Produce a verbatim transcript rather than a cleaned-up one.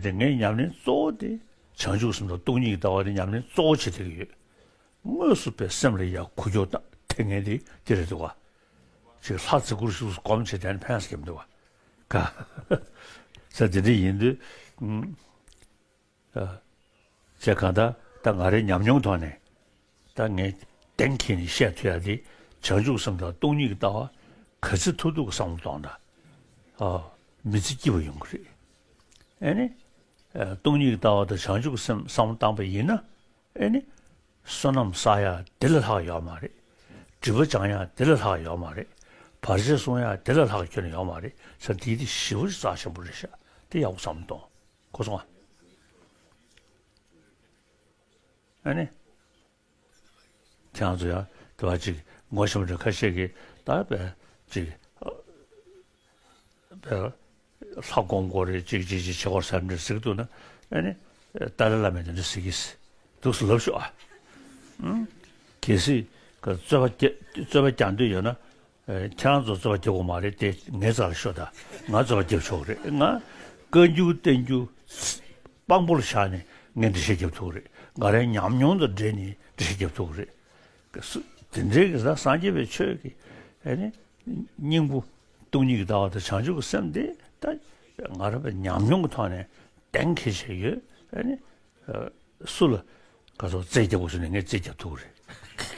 དེ་ངའི་ཉམས་ལེན་གཙོ་བོ་དེ་བྱང་ཆུབ་སེམས་དང་སྟོང་ཉིད་ཀྱི་ལྟ་བ་དེ་ཉམས་ལེན་གཙོ་བོ་བྱེད་བསྡད་ཀྱི་ཡོད། དངོས་སུ་པའི་སེམས་ལ་ཡ་འགུལ་སྐྱོད་དང་ཐེབས་མཁན་དེ་དེ་རེད་འདུག་ག་ཅིག་ལྷ་བརྩི་བཀུར་ཞིག་སྒོམ་བྱེད་དེ་ནི་ཕན་སྐྱེམ་འདུག་ག་ས་དེ་འདྲ་ཡིན་དུས། ཨ། བྱས་གང་ལྟར་ད་ང་རའི་ཉམས་མྱོང་ཐོག་ནས། ད་ངས་གཏན་འཁེལ་ནས་བཤད་ཐུབ་ཡ་དེ། བྱང་ཆུབ་སེམས་དང་སྟོང་ཉིད་ཀྱི་ལྟ་བ་ག་ཚོད་ཐུབ་ཐུབ་ཀྱི་བསམ་བློ་གཏོང་དང་། ཨ། མི་ཚེ་སྐྱིད་པ་ཡོང་གི་རེད། ཨེ་ནི། ཨ། སྟོང་ཉིད་ཀྱི་ལྟ་བ་དང་བྱང་ཆུབ་ཀྱི་སེམས་བསམ་བློ་བཏང་པ་ཡིན་ན། ཨེ་ནི། བསོད་ནམས་བསགས་ཡ་དེ་ལས་ལྷག་ཡོད་མ་རེད། སྒྲིབ་པ་སྦྱང་ཡ་དེ་ལས་ལྷག་ཡོད་མ་རེད། བར་ཆད་སྲུང་ཡ་དེ་ལས་ལྷག་ཁྱོན་ནས་ཡོད་མ་རེད། ས་དེའི་དེ་ཞེ་པོ་ཅིག་རྩ་ཆེན་པོ་རེད་ཤག་དེ་ཡག་པོ་བསམ་བློ་གཏོང་། གོ་སོང་ཨ། ཨ་ནི། ཁྱེད་རང་ཚོ་ཡང་དེ་བ་ཅིག་ངོ་ཤེས་པ་འདྲ་ཁ་ཤས་ཀྱིས་ད་བས་ཅིག་བས་ལྷ་སྒོམ་དགོས་རེད། ཅིག་ཅིག་ཅིག་བྱེད་དགོས་བསམ་འདྲ་ཟེར་གྱི་འདུག་ན། ཨ་ནི། ཏཱ་ལའི་བླ་མས་དེ་འདྲ་ཟེར་གྱི་འདུག་སེ་ལབ་ཤོག་ཨ། ཨང་། གལ་སྲིད་ཀྱི་རྩོད་པ་རྒྱག་རྩོད་པ་རྒྱག་འདོད་ཡོད་ན། ཨེ། ཁྱེད་རང་ཚོ་རྩོད་པ་རྒྱག་དགོས་མ་རེད་དེ། ངའི་རྩ་ལ་ཤོག་ད། ང་རྩོད་པ་རྒྱབ་ཆོག་གི་རེད། ང་བཀའ་འགྱུར་བསྟན་འགྱུར་དཔང་པོ་ལ་བཞག་ནས་ངས་འགྲེལ་བཤད་རྒྱབ་ཐུབ་ཀྱི་རེད། ང་རའི་ཉམས་མྱོང་དང་འབྲེལ་ནས་འགྲེལ་བཤད་རྒྱབ་ཐུབ་ཀྱི་རེད། སུ་དེ་འདྲའི་གི་ས་སངས་རྒྱས་པའི་ཆོས་ཀྱི། ཨེ་ནི། སྙིང་པོ་སྟོང་ཉིད་ཀྱི་ལྟ་བ་དང་བྱང་ཆུབ་ཀྱི་སེམས་དེ་ད་ང་རང་པའི་ཉམས་མྱོང་གི་ཐོག་ནས་གཏན་འཁེལ་བྱས་ཡོད། ཨེ་ནི། ཨ། སུ་ལ་ག་ཚོད་རྩོད་རྒྱག་དགོས་ཟེར་ནས་ངས་རྩོད་རྒྱག་ཐུབ་ཀྱི་རེད།